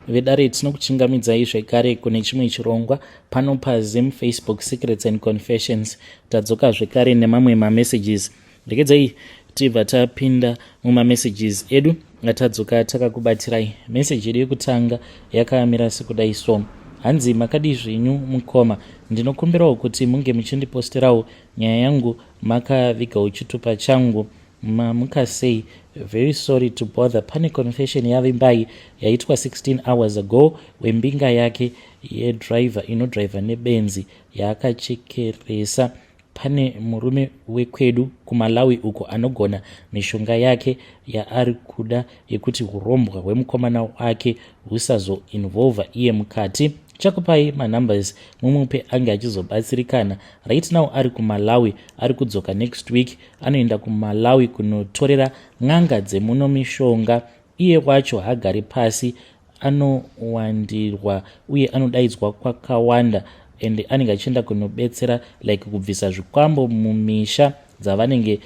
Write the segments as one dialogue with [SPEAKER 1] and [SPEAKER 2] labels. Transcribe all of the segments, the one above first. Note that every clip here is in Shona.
[SPEAKER 1] Vedare, tinokuchingamidzai zvekare kune chimwe chirongwa pano paZim Facebook Secrets and Confessions. Tadzoka zvekare nemamwe mamessages. Regedzai tibva tapinda mumamessages edu atadzoka takakubatirai. Meseji yedu yekutanga yakamira sekudai so: hanzi, "Makadii zvenyu mukoma? Ndinokumbirawo kuti munge muchindiposterawo nyaya yangu makavigawo chitupa changu. Mamuka sei? Very sorry to bother. Pane confession yaVimbai yaitwa 16 hours ago, wembinga yake yedriver inodriver nebenzi yaakachekeresa. Pane murume wekwedu kuMalawi uko anogona mishonga yake yaari kuda yekuti urombwa hwemukomana wake husazoinvolva iye mukati. Chakupai manumbers mumupe ange achizobatsirikana. Right now ari kuMalawi, ari kudzoka next week. Anoenda kuMalawi kunotorera n'anga dzemuno mishonga. Iye wacho haagari pasi, anowandirwa uye anodaidzwa kwakawanda and anenge achienda kunobetsera, like kubvisa zvikwambo mumisha dzavanenge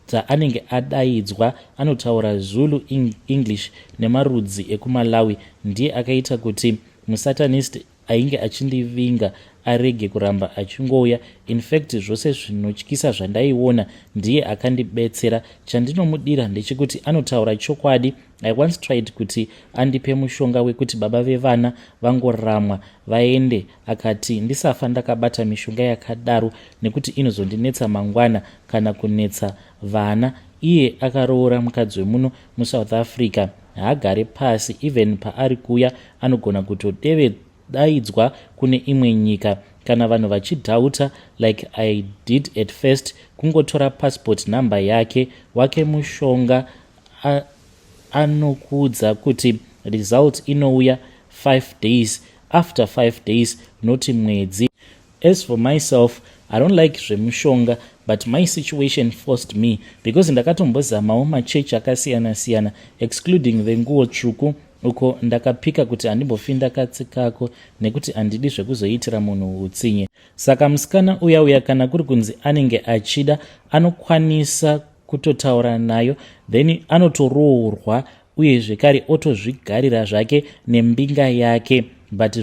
[SPEAKER 1] dzaanenge adaidzwa. Anotaura Zulu, English nemarudzi ekuMalawi. Ndiye akaita kuti musatanist ainge achindivinga arege kuramba achingouya. In fact, zvose zvinotyisa zvandaiona ndiye akandibetsera. Chandinomudira ndechekuti anotaura chokwadi. I once tried kuti andipe mushonga wekuti baba vevana vangoramwa vaende, akati ndisafa ndakabata mishonga yakadaro nekuti inozondinetsa mangwana kana kunetsa vana. Iye akaroora mukadzi wemuno muSouth Africa. Haagare pasi. Even paari kuya anogona kutodaidzwa kune imwe nyika. Kana vanhu vachidhauta like I did at first, kungotora passport number yake. Wake mushonga anokuudza kuti result inouya 5 days, after 5 days, noti mwedzi. As for myself, I don't like zvemushonga, but my situation forced me because ndakatombozamawo machechi akasiyana-siyana, excluding venguo tsvuku. Uko ndakapika kuti handimbofi ndakatsikako nekuti handidi zvekuzoitira munhu utsinye. Saka musikana uya uya, kana kuri kunzi anenge achida, anokwanisa kutotaura nayo, then anotoroorwa uye zvekare otozvigarira zvake nembinga yake. But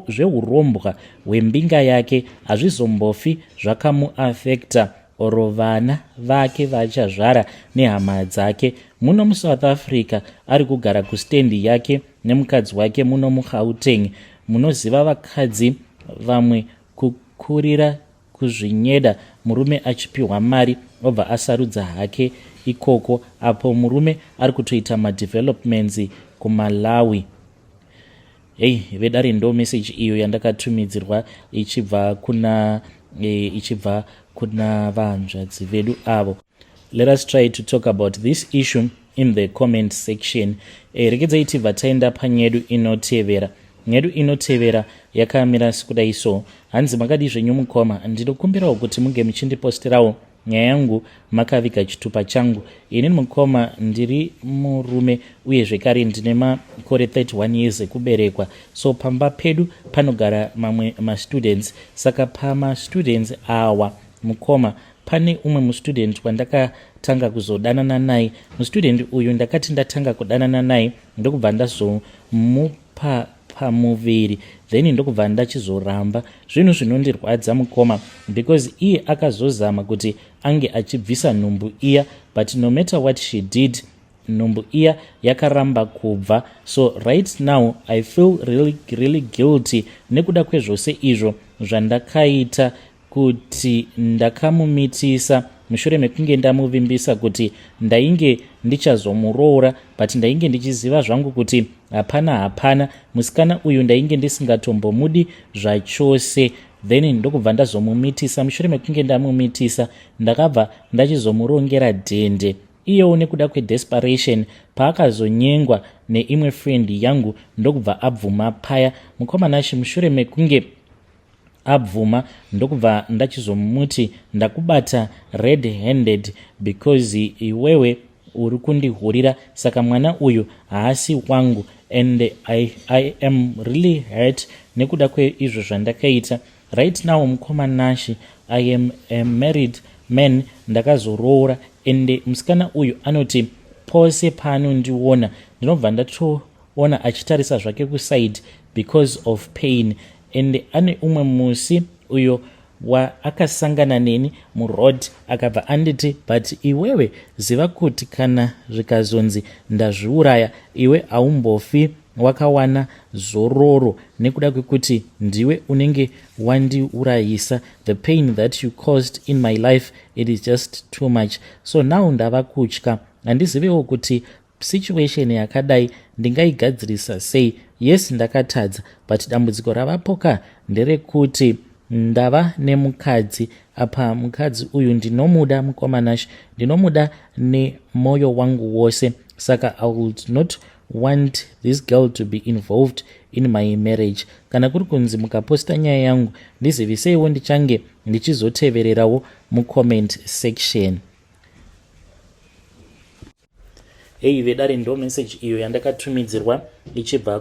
[SPEAKER 1] zveurombwa hwembinga yake hazvizombofi zvakamuafekta or vana vake vachazvara nehama dzake. Muno muSouth Africa ari kugara kustendi yake nemukadzi wake muno muGauteng. Munoziva vakadzi vamwe kukurira kuzvinyeda, murume achipiwa mari obva asarudza hake ikoko, apo murume ari kutoita madevelopments kuMalawi." Hei vedare, ndo meseji iyo yandakatumidzirwa ichibva kuna vanzvadzi vedu avo. Let us try to talk about this issue in the comment section. Regedzai tibva taenda panyedu inotevera. Nyedu inotevera yakamira sekudai so: hanzi, "Makadi zvenyu mukoma? Ndinokumbirawo kuti munge muchindiposterawo nyaya yangu makaviga chitupa changu. Inini mukoma ndiri murume uye zvekare ndine makore 31 years ekuberekwa. So pamba pedu panogara mamwe mastudents. Saka pamastudents awa mukoma, pane umwe mustudent wandakatanga kuzodanana naye. Mustudent uyu ndakati ndatanga kudanana naye, ndokubva ndazomupa pamuviri, then ndokubva ndachizoramba. Zvinhu zvinondirwadza mukoma, because iye akazozama kuti ange achibvisa nhumbu iya, but no matter what she did, nhumbu iya yakaramba kubva. So right now I feel really, really guilty nekuda kwezvose izvo zvandakaita, kuti ndakamumitisa mushure mekunge ndamuvimbisa kuti ndainge ndichazomuroora, but ndainge ndichiziva zvangu kuti hapana, hapana. Musikana uyu ndainge ndisingatombomudi zvachose. Then ndokubva ndazomumitisa. Mushure mekunge ndamumitisa, ndakabva ndachizomurongera dhende. Iyewo nekuda kwedesperation, paakazonyengwa neimwe friend yangu, ndokubva abvuma paya. Mukomanashi, mushure mekunge abvuma, ndokubva ndachizomuti ndakubata red handed because iwewe uri kundihurira, saka mwana uyu haasi wangu, and I am really hurt nekuda kweizvo zvandakaita. Right now mukomanashi, I am a married man, ndakazoroora, ende musikana uyu anoti pose paanondiona ndinobva ndatoona Unotomuona achitarisa zvake kuside because of pain. And ane umwe musi uyo waakasangana neni muroad, akabva anditi, "But iwewe ziva kuti kana zvikazonzi ndazviuraya, iwe haumbofi wakawana zororo, nekuda kwekuti ndiwe unenge wandiurayisa. The pain that you caused in my life, it is just too much." So now ndava kutya, handiziviwo kuti situation yakadai ndingaigadzirisa sei. Yes, ndakatadza, but dambudziko ravapoka nderekuti ndava nemukadzi apa. Mukadzi uyu ndinomuda, mukoma Nash, ndinomuda nemwoyo wangu wose, saka I would not want this girl to be involved in my marriage. Kana kuri kunzi mukaposta nyaya yangu, ndiziviseiwo, ndichange ndichizotevererawo mucomment section. Hei vedare, ndo message iyo yandakatumidzirwa ichibva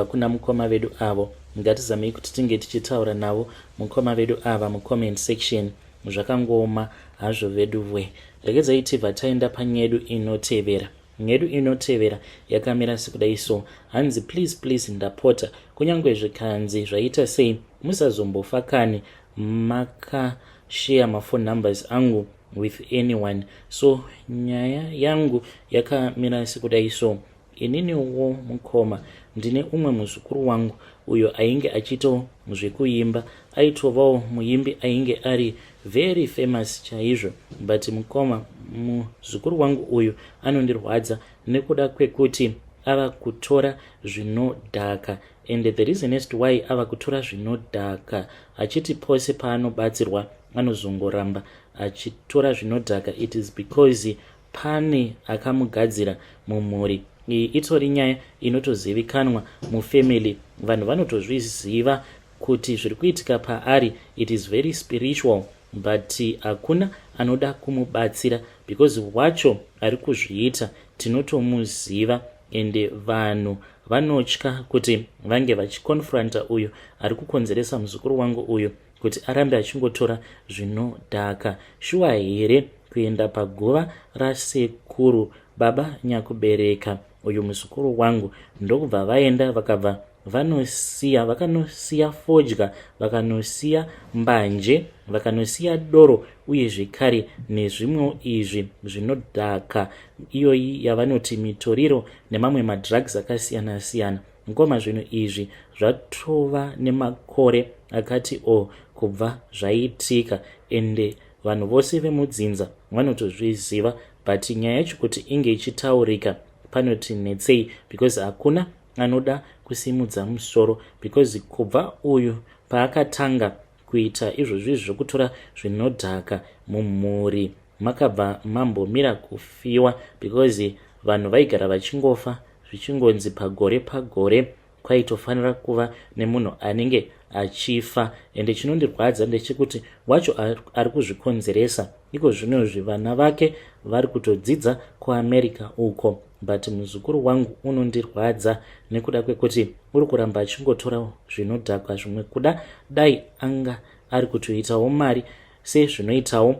[SPEAKER 1] kuna mukoma vedu avo. Ngatizamei kuti tinge tichitaura navo mukoma vedu ava mucomment section. Zvakangooma hazvo vedu we. Regedzai tibva taenda panyedu inotevera. Nyedu inotevera yakamira sekudai so. Hanzi, "Please, please, ndapota, kunyange zvikanzi zvaita sei, musazombofa kani makashare maphone numbers angu with anyone. So nyaya yangu yakamira sekudai so. Ininiwo mukoma, ndine umwe muzukuru wangu uyo ainge achiitawo zvekuimba, aitovawo muimbi ainge ari very famous chaizvo. But mukoma, muzukuru wangu uyu anondirwadza nekuda kwekuti ava kutora zvinodhaka, and the reason as to why ava kutora zvinodhaka, achiti pose paanobatsirwa anozongoramba achitora zvinodhaka, it is because pane akamugadzira mumhuri. Iyi itori nyaya inotozivikanwa mufamily, vanhu vanotozviziva kuti zviri kuitika paari, it is very spiritual, but hakuna anoda kumubatsira because wacho ari kuzviita tinotomuziva, ende vanhu vanotya kuti vange vachiconfronta uyo ari kukonzeresa muzukuru wangu uyu kuti arambe achingotora zvinodhaka. Shuwa here kuenda paguva rasekuru baba nyakubereka uyu muzukuru wangu, ndokubva vaenda, vakabva vanosiya, vakanosiya fodya, vakanosiya mbanje, vakanosiya doro, uye zvekare nezvimwe izvi zvinodhaka, iyoyi yavanoti mitoriro nemamwe madrugs akasiyana-siyana. Ngoma, zvinhu izvi zvatova nemakore akati o kubva zvaitika, ende vanhu vose vemudzinza vanotozviziva, but nyaya yacho kuti inge ichitaurika panoti netsei, because hakuna anoda kusimudza musoro, because kubva uyu paakatanga kuita izvozvi zvokutora zvinodhaka, mumhuri makabva mambomira kufiwa, because vanhu vaigara vachingofa, zvichingonzi pagore pagore kwaitofanira kuva nemunhu anenge achifa. Ende chinondirwadza ndechekuti wacho ari kuzvikonzeresa iko zvinozvi vana vake vari kutodzidza kuAmerica uko, but muzukuru wangu unondirwadza nekuda kwekuti uri kuramba achingotora zvinodhakwa. Zvimwe kuda dai anga ari kutoitawo mari sezvinoitawo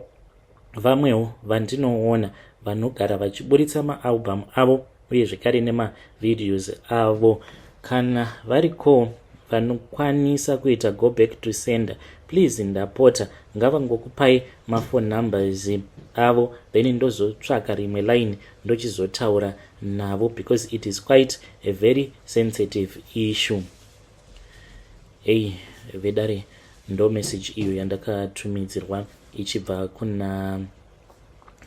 [SPEAKER 1] vamwewo vandinoona vanogara vachiburitsa maalbum avo uye zvekare nemavideos avo. Kana variko vanokwanisa kuita go back to sender, please, ndapota, ngavangokupai maphone numbers avo, then ndozotsvaka rimwe line ndochizotaura navo, because it is quite a very sensitive issue." Ei vedare, ndo message iyo yandakatumidzirwa ichibva kuna,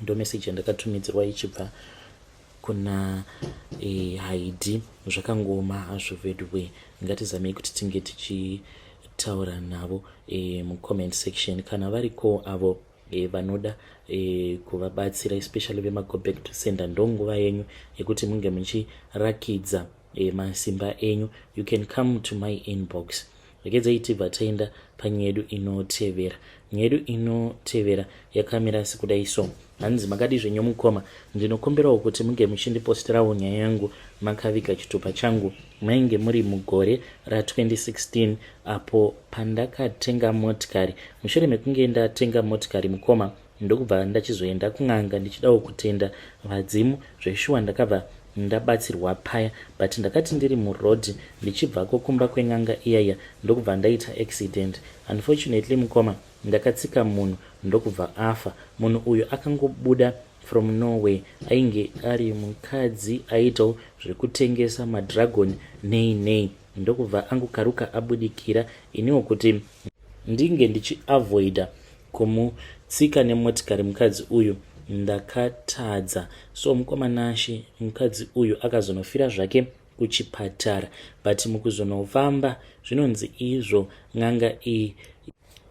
[SPEAKER 1] ndo message yandakatumidzirwa ichibva kuna Haidi. Zvakangoma hazvo veduwe. Ngatizamei kuti tinge tichitaura navo mucomment section kana variko avo vanoda kuvabatsira, especially vemago back to sender. Ndonguva yenyu yekuti munge muchirakidza masimba enyu. You can come to my inbox. Regedzai tibva taenda panyedu inotevera. Nyedu inotevera yakamira sekudai so. Hanzi, "Makadi zvenyu mukoma? Ndinokumbirawo kuti munge muchindipostirawo nyaya yangu makaviga chitupa changu. Mainge muri mugore ra2016 apo pandakatenga motikari. Mushure mekunge ndatenga motikari, mukoma, ndokubva ndachizoenda kun'anga ndichidawo kutenda vadzimu. Zveshuwa ndakabva ndabatsirwa paya but ndakati ndiri muroad ndichibvako kumba kwen'anga iyaiya ndokubva ndaita accident. Unfortunately mukoma ndakatsika munhu ndokubva afa. Munhu uyu akangobuda from nowhere ainge ari mukadzi aiitawo zvekutengesa madragon nei nei ndokubva angokaruka abudikira iniwo kuti ndinge ndichiavoida kumutsika nemotikari mukadzi uyu ndakatadza. So mukoma Nashe mukadzi uyu akazonofira zvake kuchipatara but mukuzonofamba zvinonzi izvo n'anga iyi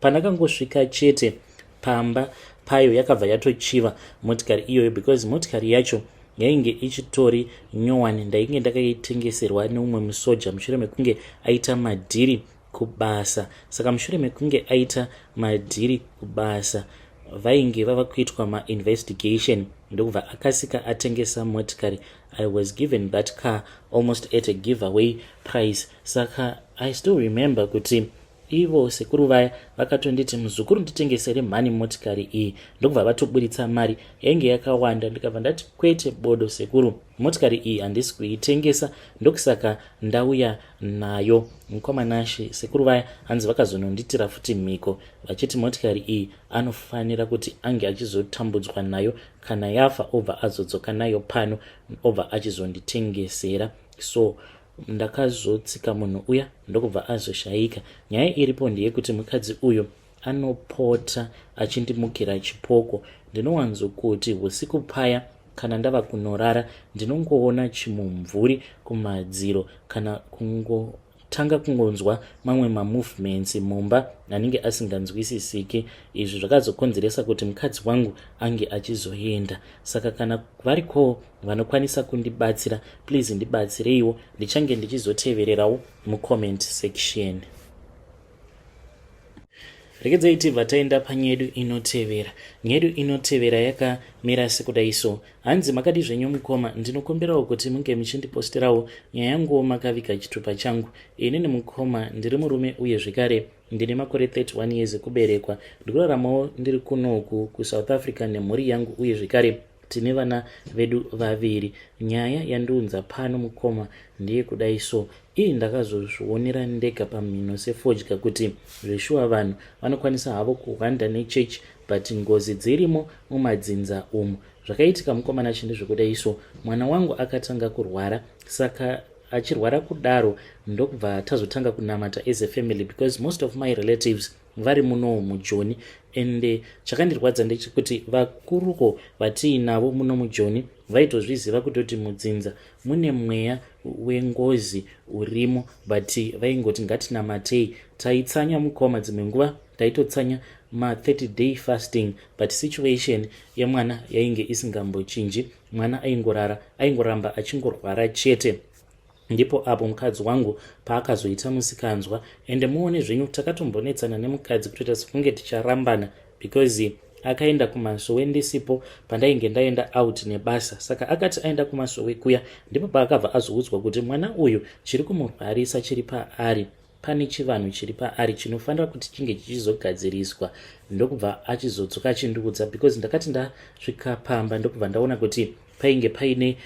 [SPEAKER 1] pandakangosvika chete pamba payo yakabva yatochiva motikari iyoyo because motikari yacho yainge ichitori nyowani ndainge ndakaitengeserwa neumwe musoja mushure mekunge aita madhiri kubasa saka mushure mekunge aita madhiri kubasa vainge vava kuitwa mainvestigation ndokubva akasika atengesa motikari. I was given that car almost at a giveaway price. Saka I still remember kuti ivo sekuru vaya vakatonditi, muzukuru, nditengesere mhani motikari iyi, ndokubva vatoburitsa mari yainge yakawanda. Ndikabva ndati, kwete bodo sekuru, motikari iyi handisi kuitengesa, ndokusaka ndauya nayo. Mukoma Nashe, sekuru vaya hanzi vakazononditira futi mhiko vachiti motikari iyi anofanira kuti ange achizotambudzwa nayo, kana yafa obva azodzoka nayo pano obva achizonditengesera. So ndakazotsika munhu uya ndokubva azoshayika. Nyaya iripo ndeyekuti mukadzi uyu anopota achindimukira chipoko. Ndinowanzokuti usiku paya kana ndava kunorara ndinongoona chimumvuri kumadziro kana kungotanga kungonzwa mamwe mamovements mumba anenge asinganzwisisiki. Izvi zvakazokonzeresa kuti mukadzi wangu ange achizoenda. Saka kana varikowo vanokwanisa kundibatsira, please ndibatsireiwo. Ndichange ndichizotevererawo mucomment section. Regedzai tibva taenda panyedu inotevera. Nyedu inotevera yakamira sekudai so. Hanzi, makadi zvenyu mukoma? Ndinokumbirawo kuti munge muchindiposterawo nyaya yanguwo makaviga chitupa changu. Inini mukoma ndiri murume uye zvekare ndine makore 31 years ekuberekwa. Ndikuraramawo ndiri kunoku kuSouth Africa nemhuri yangu uye zvekare tine vana vedu vaviri. Nyaya yandiunza pano mukoma ndeyekudai so. Ii, ndakazozvionera ndega pamhino sefodya kuti zveshuwa vanhu vanokwanisa havo kuhwanda nechechi but ngozi dzirimo mumadzinza umu. Zvakaitika mukoma Nashe ndezvekudai so. Mwana wangu akatanga kurwara, saka achirwara kudaro ndokubva tazotanga kunamata as a family because most of my relatives vari munowo muJoni. Ende chakandirwadza ndechekuti vakuruko vatiinavo muno muJoni vaitozviziva kutoti mudzinza mune mweya wengozi urimo, but vaingoti ngatinamatei. Taitsanya mukoma, dzimwe nguva taitotsanya ma30 day fasting, but situation yemwana yainge isingambochinji. Mwana aingorara, aingoramba achingorwara chete. Ndipo apo mukadzi wangu paakazoita musikanzwa. Ende muone zvenyu, takatombonetsana nemukadzi kutoita sekunge ticharambana because akaenda kumasowe ndisipo pandainge ndaenda out nebasa. Saka akati aenda kumasowe kuya ndipo paakabva azoudzwa kuti mwana uyu chiri kumurwarisa chiri paari, pane chivanhu chiri paari chinofanira kuti chinge chichizogadziriswa. Ndokubva achizodzoka achindiudza because ndakati ndasvika pamba ndokubva ndaona kuti painge paine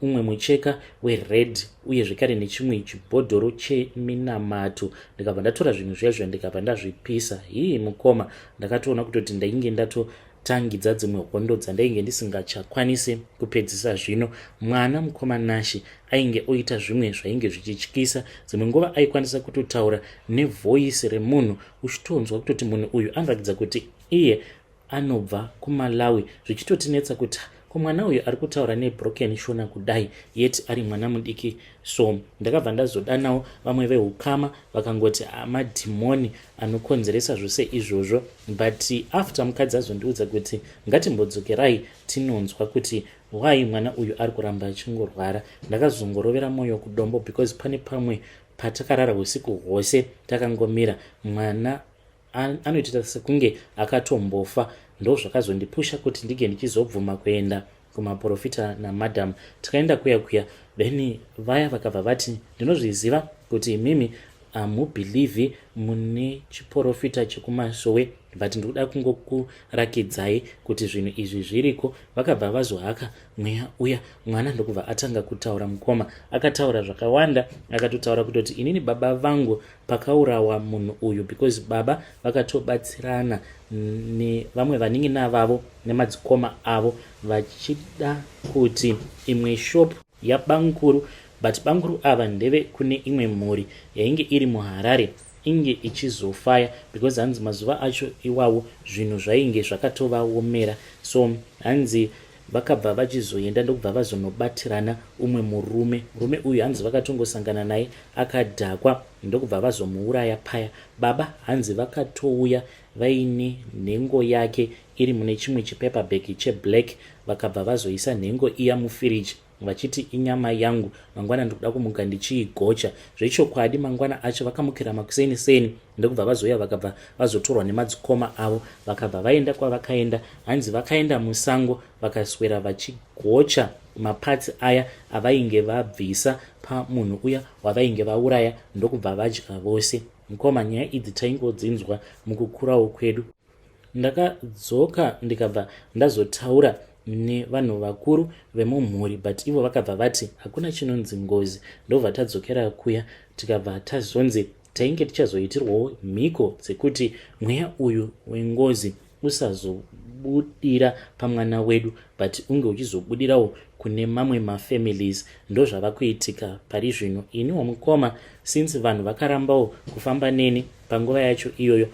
[SPEAKER 1] umwe mucheka wered uye zvekare nechimwe chibhodhoro cheminamato. Ndikabva ndatora zvinhu zviya, ndikabva ndazvipisa. Hii mukoma, ndakatoona kutoti ndainge ndatotangidza dzimwe hondo dzandainge ndisingachakwanisi kupedzisa. Zvino mwana, mukoma Nashe, ainge oita zvimwe zvainge zvichityisa. Dzimwe nguva aikwanisa kutotaura nevoice remunhu, uchitonzwa kutoti munhu uyu anoratidza kuti iye anobva kuMalawi, zvichitotinetsa kuti ko mwana uyu ari kutaura nebroken Shona kudai yet ari mwana mudiki. So ndakabva ndazodanawo vamwe veukama, vakangoti madhimoni anokonzeresa zvose izvozvo. But after mukadzi azondiudza kuti ngatimbodzokerai tinonzwa kuti why mwana uyu ari kuramba achingorwara, ndakazongorovera mwoyo kudombo because pane pamwe patakarara usiku hwose takangomira, mwana anoitita sekunge akatombofa. Ndo zvakazondipusha kuti ndinge ndichizobvuma kuenda kumaprofita namadam. Tikaenda kuya kuya, then vaya vakabva vati, ndinozviziva kuti imimi Hamubhilivhi mune chiporofita chekumasowe, but ndikuda kungokurakidzai kuti zvinhu izvi zviriko. Vakabva vazohaka mweya uya, mwana ndokubva atanga kutaura. Mukoma, akataura zvakawanda. Akatotaura kutoti inini baba vangu pakaurawa munhu uyu, because baba vakatobatsirana nevamwe vanin'ina vavo nemadzikoma avo vachida kuti imwe shop yabamukuru, but bamukuru ava ndeve kune imwe mhuri yainge iri muHarare, inge ichizofaya, because hanzi mazuva acho iwawo zvinhu zvainge zvakatovaomera. So hanzi vakabva vachizoenda, ndokubva vazonobatirana umwe murume. Murume uyu hanzi vakatongosangana naye akadhakwa, ndokubva vazomuuraya paya. Baba hanzi vakatouya vaine nhengo yake iri mune chimwe chipaper cheblack. Vakabva vazoisa nhengo iya mufiriji vachiti, "Inyama yangu, mangwana ndikuda kumuka ndichiigocha." Zvechokwadi, mangwana acho vakamukira makuseni seni, ndokubva vazouya, vakabva vazotorwa nemadzikoma avo, vakabva vaenda kwavakaenda. Hanzi vakaenda musango, vakaswera vachigocha maparts aya avainge vabvisa pamunhu uya wavainge vauraya, ndokubva vadya vose. Mukoma, nyaya idzi taingodzinzwa mukukurawo kwedu. Ndakadzoka, ndikabva ndazotaura nevanhu vakuru vemumhuri, but ivo vakabva vati hakuna chinonzi ngozi. Ndobva tadzokera kuya, tikabva tazonzi tainge tichazoitirwawo mhiko dzekuti mweya uyu wengozi usazobudira pamwana wedu, but unge uchizobudirawo kune mamwe mafamilies. Ndozvava kuitika pari zvino. Iniwo mukoma, since vanhu vakarambawo kufamba neni panguva yacho iyoyo,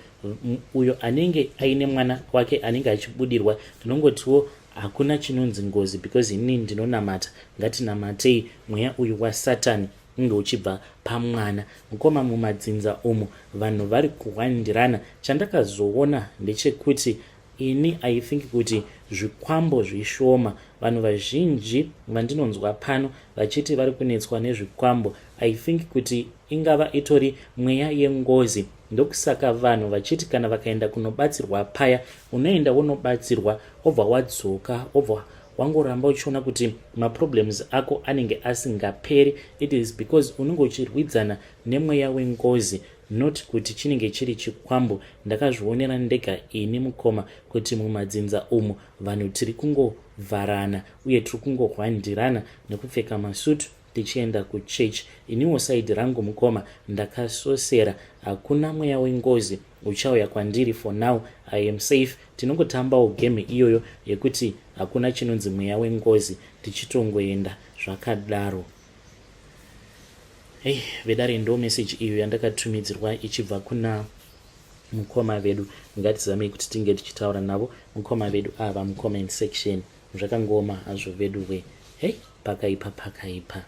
[SPEAKER 1] uyo anenge aine mwana wake anenge achibudirwa, ndinongotiwo hakuna chinonzi ngozi, because inini ndinonamata. Ngatinamatei mweya uyu wasatani unge uchibva pamwana. Mukoma, mumadzinza umu vanhu vari kuwandirana. Chandakazoona ndechekuti ini I think kuti zvikwambo zvishoma. Vanhu vazhinji vandinonzwa pano vachiti vari kunetswa nezvikwambo, I think kuti ingava itori mweya yengozi. Ndokusaka vanhu vachiti kana vakaenda kunobatsirwa paya, unoenda wonobatsirwa, wobva wadzoka, wobva wangoramba uchiona kuti maproblems ako anenge asingaperi. It is because unenge uchirwidzana nemweya wengozi, not kuti chinenge chiri chikwambo. Ndakazvionera ndega ini mukoma, kuti mumadzinza umu vanhu tiri kungovharana uye tiri kungohwandirana nekupfeka masutu tichienda kuchechi. Iniwo side rangu mukoma, ndakasosera. Hakuna mweya wengozi uchauya kwandiri. For now I am safe. Tinongotambawo game iyoyo yekuti hakuna chinonzi mweya wengozi, tichitongoenda zvakadaro. Hei vedare, ndo meseji iyo yandakatumidzirwa ichibva kuna mukoma vedu. Ngatizamei kuti tinge tichitaura navo mukoma vedu ava mucomment section. Zvakangoma hazvo vedu we. Hei, pakaipa, pakaipa.